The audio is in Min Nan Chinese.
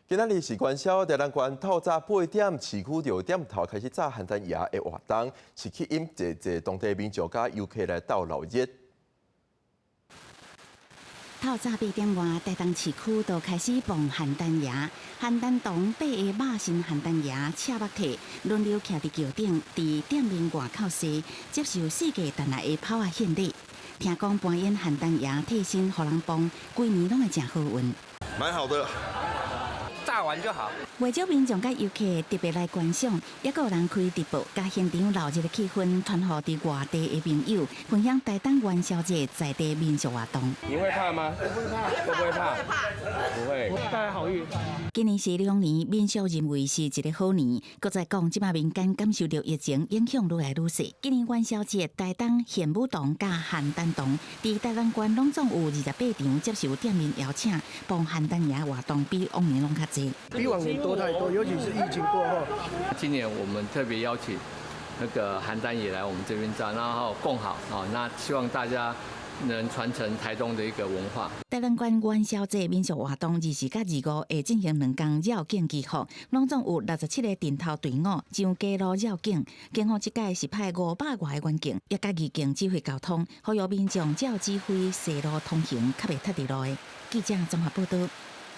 今仔日是元宵，台東縣透早8點，市區就點頭開始炸鹹蛋爺的活動，是吸引濟濟當地民眾佮遊客來鬥鬧熱。透早8點外，台東市區就開始磅鹹蛋爺，鹹蛋童八个肉身鹹蛋爺赤目體輪流徛佇橋頂，佇店面外口踅，接受四界前來的炮仔獻禮。聽講扮演鹹蛋爺替身予人磅，規年攏會誠好運。蠻好的。炸完就好。袂少民眾佮遊客特別來觀賞，抑閣有人開直播，共現場鬧熱的氣氛傳予佇外地的朋友，分享台東元宵節在地民俗活動。你會怕嗎？不會怕。會不會怕？不會。帶來好運。今年是龍年，民俗認為是一个好年。閣再講，這馬民間感受著疫情影響愈來愈細。今年元宵節，台東玄武洞佮鹹蛋洞，佇台東縣攏總有28場接受店面邀請，磅鹹蛋爺活動比往年攏較濟。比往年多太多，尤其是疫情過後。今年我們特別邀請那個鹹蛋爺來我們這邊炸，然後共好啊，那希望大家能傳承台東的一個文化。台東縣元宵節民俗活動24佮25會進行2工繞境祈福，攏總有67個陣頭隊伍上街路繞境。警方這擺是派500外個員警，也佮義警指揮交通，呼籲民眾照指揮踅路通行，較袂塞佇路的。記者綜合報道。